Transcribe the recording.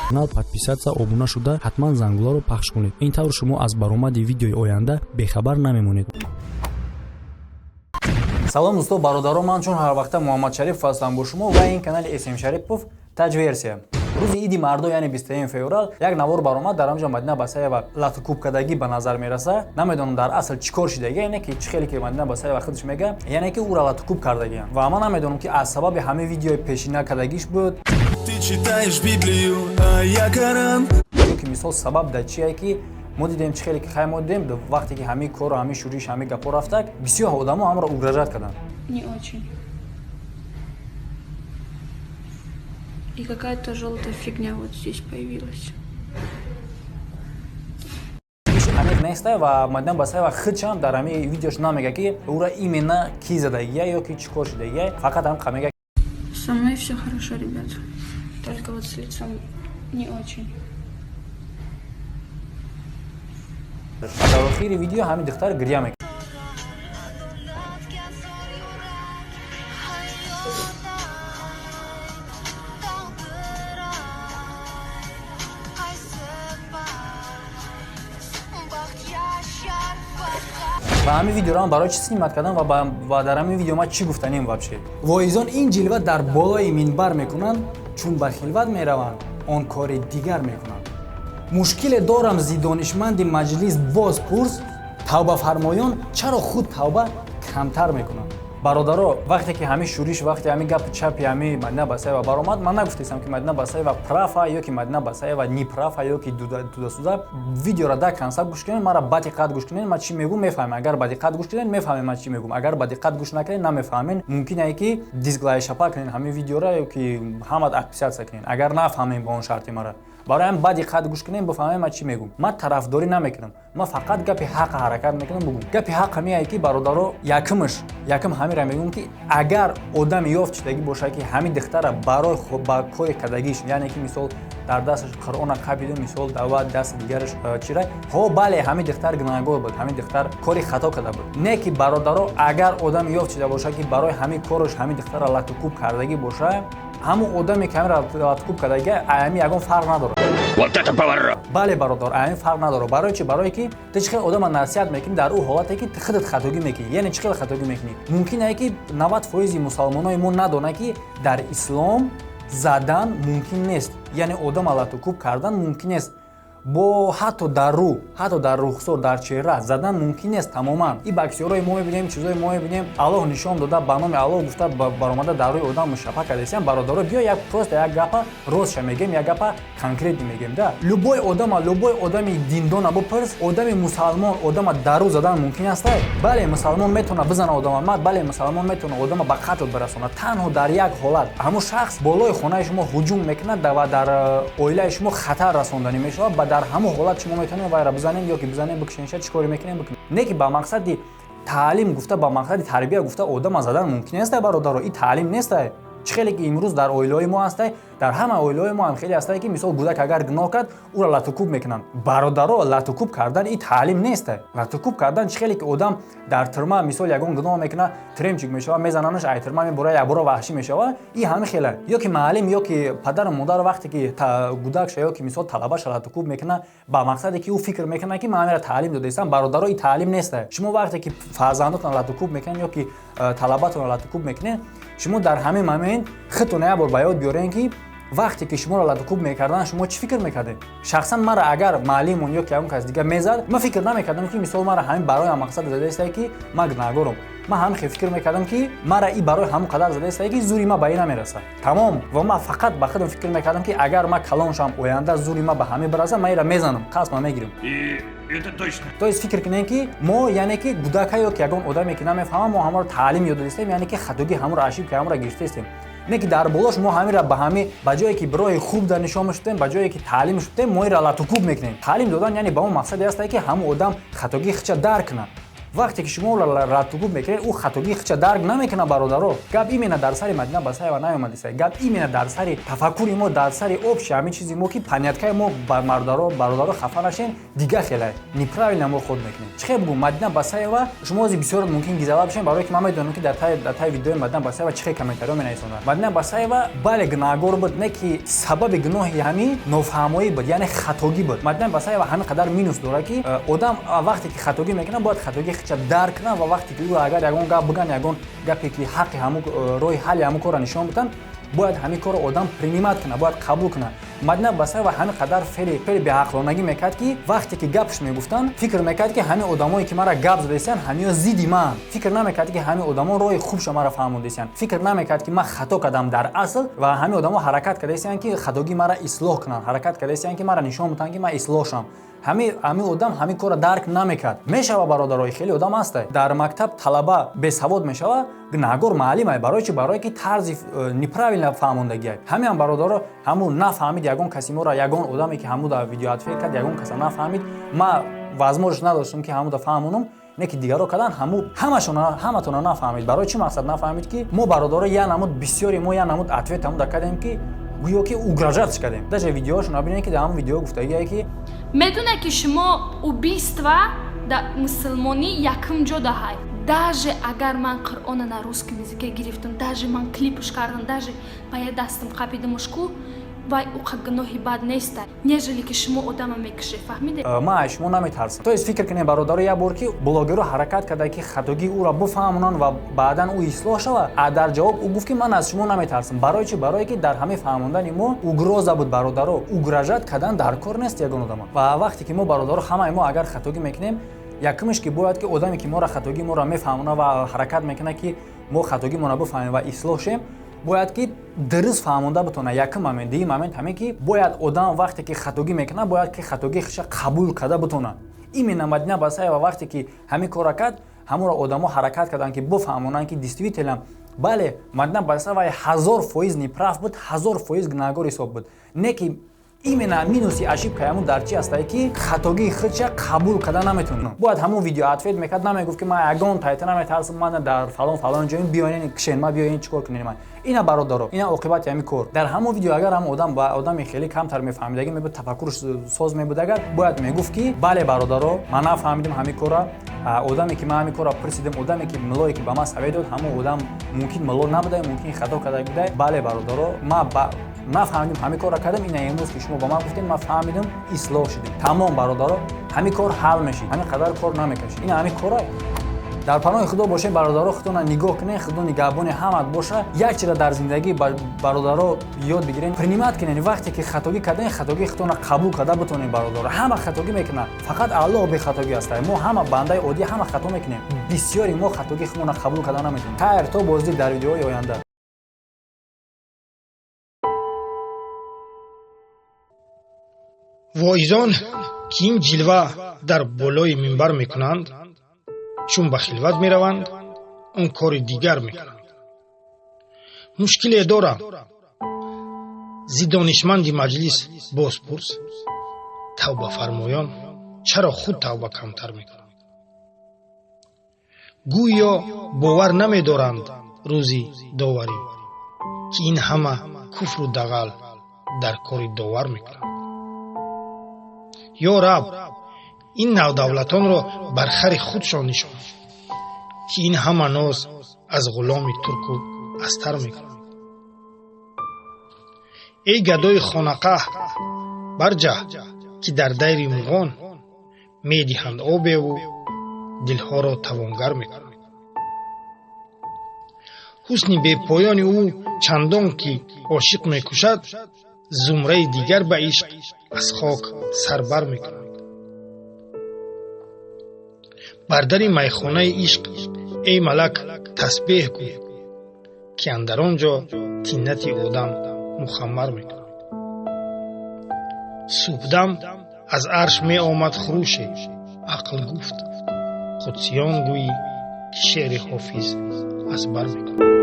Канал подписаться, обуна шуда, ҳатман зангуларо пахш кунед. Ин тавр шумо аз баромади видеои оянда бехабар намемонед. Салом, дӯсто, бародарон! Ман чун ҳар вақта Муҳаммадшарипов ҳастам бо шумо ва ин канали СМ Шарипов Таҷверсия. Рӯзи иди мардо, яъне 21 феврал, як навор баромад. Дар ҳамҷо Мадина Басаева латукуб кардагӣ ба назар мераса. Намедонам, дар асл чӣ кор шидагӣ, яъне ки чӣ хеле ки Мадина Басаева худаш мега, яъне ки ӯра латукуб кардагиам. Ва ман намедонам, ки аз сабаби ҳамин видеои пешина кардагиш буд. Ты читаешь Библию, а я Коран. Ё ки мисол сабаб дар чие, ки мо дидем, чӣ хеле ки хай мо дидем, вақте ки ҳамин кору, ҳамин шӯриш, ҳамин гапҳо рафтак, бисёр одамо ҳамаро угрожать карданд. Не очень. И какая-то желтая фигня вот здесь появилась. Иш аниқ неста ва Мадина Басаева худшам дар ҳамин видеош намега, ки ӯра именно ки задагия ё ки чӣ кор шудагия, фақат ҳам мега. Со мной все хорошо, ребят. Только вот с лицом не очень. Дар охири видео ҳамин духтар гиря мекунад. Ва ҳамин видеоро ман барои чӣ снимать кардам ва дар ҳамин видео ман чӣ гуфтанем вообще? Воизон ин ҷилва дар болои минбар мекунанд, чун ба хилват мераванд, он кори дигар мекунанд. Мушкиле дорам зи донишманди маҷлис боз пурс, тавбафармоён чаро худ тавба камтар мекунанд? Бародаро, вақте ки ҳамин шӯриш, вақте ҳамин гапи чапи ҳамин Мадина Басаева баромад, ман нагуфтестам, ки Мадина Басаева прав а ё ки Мадина Басаева неправ а ё ки туда-сюда. Видеора до конца гӯш кунед, мара ба диққат гӯш кунед, ман чӣ мегӯм, мефаҳмем. Агар ба диққат гӯш кунед, мефаҳмем ман чӣ мегӯм. Агар ба диққат гӯш накунед, намефаҳмед. Мумкин ае ки дизлайк шапа кунед ҳамин видеора ё ки ҳамат отписаться кунед, агар нафаҳмем ба он шарти мара. Барои ҳам ба диққат гӯш кунем, бифаҳмем ман чӣ мегӯм. Ман тарафдорӣ намекунам, ман фақат гапи ҳаққа ҳаракат мекунам бугум. Гапи ҳақ ҳамиае, ки бародаро, якумш, якум ҳамира мегӯм, ки агар одами ёфт шидагӣ бошад, ки ҳамин духтара барои ба кори кардагиш, яъне ки мисол дар дасташ Қуръона қапиду, мисол дават дасти дигараш чира, ҳо, бале, ҳамин духтар гунаҳгор буд, ҳамин духтар кори хато карда буд. Не ки, бародаро, агар одами ёфт шида бошад, ки барои ҳамин кораш ҳамин духтара латукуб кардагӣ боша, ҳамун одаме ки ҳамин латукуб кардагӣ, аями ягон фарқ надорад. Бале, бародар, аями фарқ надорад. Барои чи? Барое ки ту чӣ хел одама насиҳат мекунӣ дар ӯ ҳолате, ки ту худат хатогӣ мекунӣ? Яъне чӣ хел хатогӣ мекунӣ? Мумкин ае, ки 90 фоизи мусалмонои мо надонад, ки дар ислом задан мумкин нест, яъне одама латукуб кардан мумкин нест, бо ҳатто дар рӯ, ҳатто дар рухсор, дар чеҳра задан мумкин нест тамоман. И боксёрои мо мебинем, чизои мо мебинем, Аллоҳ нишон дода, ба номи Аллоҳ гуфта баромада дар рӯи одам мушапа кардесиям. Бародаро, биё як просто як гапа ростша мегем, як гапа конкретный мегем да. Любой одама, любой одами диндона бипурс, одами мусалмон одама дар рӯ задан мумкин аста? Бале, мусалмон метавона бизана одама мад, бале, мусалмон метавона одама ба қатл бирасонад танҳо дар як ҳолат: ҳамун шахс болои хонаи шумо ҳуҷум мекунад ва дар оилаи шумо хатар расонданӣ мешавад. Ба дар ҳамон ҳолат шумо метавонед вайра бизанед ё ки бизанед, бикушенша, чӣ коре мекунед, бикунед. Не ки ба мақсади таълим гуфта, ба мақсади тарбия гуфта одама задан мумкин неста, бародаро, и таълим неста. Чӣ хеле ки имрӯз дар оилаҳои мо ҳастай, дар ҳама оилаҳои мо ҳам хеле ҳастай, ки мисол кӯдак агар гуноҳ кард, ӯро латукуб мекунанд. Бародаро, латукуб кардан и таълим неста. Латукуб кардан, чӣ хеле ки одам дар тюрьма мисол ягон гуноҳ мекунад, тюремщик мешавад, мезананаш, ай тюрьма мебурад, якбора ваҳшӣ мешавад, и ҳами хела. Ё ки маълим, ё ки падару модар вақте ки кӯдакша ё ки мисол талабаша латукуб мекунад ба мақсаде ки ӯ фикр мекунад, ки ман ҳамира таълим додаистам, бародаро, и таълим неста. Шумо вақте ки фарзандотон латукуб мекунед ё ки талабатонро латукуб мекунед, шумо дар ҳамин момент худтон як бор ба ёд биёред, ки вақте ки шуморо латукуб мекарданд, шумо чӣ фикр мекардед? Шахсан мара агар маълимон ё ки ягон кас дига мезад, ман фикр намекардам, ки мисол мара ҳамин барои ҳам мақсад задаистае, ки ман гунаҳгорам. Ман ҳамин хел фикр мекардам, ки мара и барои ҳамон қадар задаистае, ки зури ман ба ин намерасад, тамом. Ва ман фақат ба худам фикр мекардам, ки агар ман калон шавам, оянда зури ман ба ҳамин бирасад, ман инра мезанам, қасма мегирам. То есть фикр кунем, ки мо, яъне ки кӯдака ё ки ягон одаме, ки намефаҳмам, мо ҳамаро таълим ёд додистем, яъне ки хатогӣ ҳамаро, ошибка ҳамаро гирифтаистем. Не ки дар болош мо ҳамира ба ҳами, ба ҷое ки роҳи хуб дар нишон мешудем, ба ҷое ки таълим шудем, мо инра латукуб мекунем. Таълим додан яъне ба он мақсаде ҳастае, ки ҳамон одам хатогии худша дарк кунад. Вақте ки шумо раттугуб мекунед, ӯ хатогии худша дарк намекунад, бародаро. Гап именно дар сари Мадина Басаева наомадиста, гап именно дар сари тафаккури мо, дар сари общий ҳамин чизи мо, ки поняткаи мо, бародаро, хафа нашен, дига хеле неправильно мо худ мекунем. Чӣ хел бугум, Мадина Басаева, шумо ози бисёр мумкин гизава бишен, барое ки ман медонам, ки дар таи видеои Мадина Басаева чӣ хел комментариҳо менависонанд. Мадина Басаева, бале, гунаҳгор буд, не ки сабаби гуноҳи ҳамин нофаҳмоӣ буд, яъне хатогӣ буд. Мадина Басаева ҳамин қадар минус дорад, ки одам вақте ки хатогӣ мекунад, бояд хатогии худша дарк кунад, ва вақте ки ӯ агар ягон гап биган, ягон гапе ки ҳаққи ҳамун роҳи ҳалли ҳамун корро нишон биданд, бояд ҳамин корро одам принимать кунад, бояд қабул кунад. Мадина Басаева ҳамин қадар феъли беақлонагӣ мекард, ки вақте ки гапш мегуфтанд, фикр мекард, ки ҳамин одамое ки мара гап задастиянд, ҳамиё зидди ман. Фикр намекард, ки ҳамин одамо роҳи хубша мара фаҳмондастиянд. Фикр намекард, ки ман хато кардам дар асл ва ҳамин одамо ҳаракат кардастиянд, ки хатогии мара ислоҳ кунанд, ҳаракат кардастиянд, ки мара нишон бидиҳанд, ки ман ислоҳ шавам. Ҳамин одам ҳамин корро дарк намекард. Мешава, бародарои, хеле одам ҳаста, дар мактаб талаба бесавод мешава, гунаҳгор муаллимай. Барои чи? Барое ки тарзи неправильно фаҳмондагиай. Ҳамиам, бародаро, ҳамун нафаҳмид ягон каси моро, ягон одаме ки ҳамуда видеоответ кард, ягон каса нафаҳмид. Ма возможность надоштам, ки ҳамуда фаҳмонам, не ки дигаро кардан. Ҳаму ҳаматона нафаҳмид. Барои чӣ мақсад нафаҳмид? Ки мо, бародаро, я намуд, бисёри мо я намуд ответ ҳамуда кардем, ки гӯё ки угрожать кардем. Даже видеоашон бинед, ки дар ҳамон видео гуфтагие, ки Медоне, ки шумо убийство да мусулмонӣ якум ҷо даҳай. Даже агар ман Қуръона на русском языке гирифтам, даже ман клипш кардам, даже ба я дастам қапидамушку, вай уқа гуноҳи бад неста, нежели ки шумо одама мекуше, фаҳмиде? Ман аз шумо наметарсам. То есть фикр кунед, бародаро, як бор ки блогерро ҳаракат карда, ки хатогии ӯро бифаҳмонанд ва баъдан ӯ ислоҳ шавад, а дар ҷавоб ӯ гуфт, ки ман аз шумо наметарсам. Барои чӣ? Барое ки дар ҳамаи фаҳмондани мо угроза буд. Бародаро, угрожать кардан дар кор нест ягон одама. Ва вақте ки мо, бародаро, ҳамаи мо агар хатогӣ мекунем, якумш ки бояд ки одаме ки моро хатогии моро мефаҳмонад ва ҳаракат мекунад, ки мо хатогимонро бифаҳмем ва ислоҳ шем, бояд ки дуруст фаҳмонда битонад. Якум момент. Дуюм момент ҳамин, ки бояд одам вақте ки хатогӣ мекунад, бояд ки хатогии худша қабул карда битонад. Именно Мадина Басаева вақте ки ҳамин корро кард, ҳамонро одамо ҳаракат карданд, ки бифаҳмонанд, ки действительно, бале, Мадина Басаева 1000% неправ буд, 1000% гунаҳгор ҳисоб буд, не ки именно минуси ошибкаи ҳамун дар чи ҳастае, ки хатогии худша қабул карда наметавонад. Бояд ҳамун видео ответ мекард, намегуфт, ки ман ягон тайта наметарсам, ман дар фалон фалон ҷоим, биёнен кишен ма, биёен чӣ кор кунен ман. Ина, бародаро, ина оқибати ҳамин кор. Дар ҳамон видео агар ҳамон одам ба одами хеле камтар мефаҳмидагӣ мебуд, тафаккурш соз мебуд, агар бояд мегуфт, ки бале, бародаро, ман нафаҳмидим ҳамин корра. Одаме ки ман ҳамин корро пурсидем, одаме ки муллое ки ба ман совет дод, ҳамон одам мумкин мулло набуда, мумкин хато карда буда. Бале, бародаро, ман нафаҳмидим, ҳамин корро кардам. Ина имрӯз ки шумо ба ман гуфтед, ман фаҳмидим, ислоҳ шудем. Тамом, бародаро, ҳамин кор ҳал мешид, ҳамин қадар кор намекашид. Ина ҳамин кора. Дар паноҳи Худо бошед, бародаро, худтона нигоҳ кунед, Худо нигаҳбони ҳамат боша. Як чиза дар зиндагӣ, бародаро, ёд бигиред, принимать кунед. Вақте ки хатогӣ кардем, хатогии худтона қабул карда битонед. Бародаро, ҳама хатогӣ мекунад, фақат Аллоҳ бехатогӣ аста. Мо ҳама бандаи оддӣ, ҳама хато мекунем. Бисёри мо хатогии худмона қабул карда наметавонем. Хайр, то боздид дар видеоҳои оянда. Воизон, ки ин ҷилва дар болои минбар мекунанд, чун ба хилват мераванд, он кори дигар мекунанд. Мушкиле дорам. Зи донишманди маҷлис боз пурс, тавбафармоён чаро худ тавба камтар мекунанд? Гӯё бовар намедоранд рӯзи доварӣ, ки ин ҳама куфру дағал дар кори довар мекунанд. Ё Раб, ин навдавлатонро бар хари худшон нишон, ки ин ҳама ноз аз ғуломи турку астар мекунанд. Эй гадои хонақаҳ, барҷаҳ, ки дар дайри муғон медиҳанд обеву дилҳоро тавонгар мекунанд. Ҳусни бепоёни ӯ чандон ки ошиқ мекушад, зумраи дигар ба ишқ аз хок сарбар мекунанд. Бар дари майхонаи ишқ, эй малак, тасбеҳ гӯй, ки андар он ҷо тиннати одам мухаммар мекунад. Субҳдам аз арш меомад хуруше, ақл гуфт, қудсиён гӯӣ, ки шеъри Ҳофиз аз бар мекунад.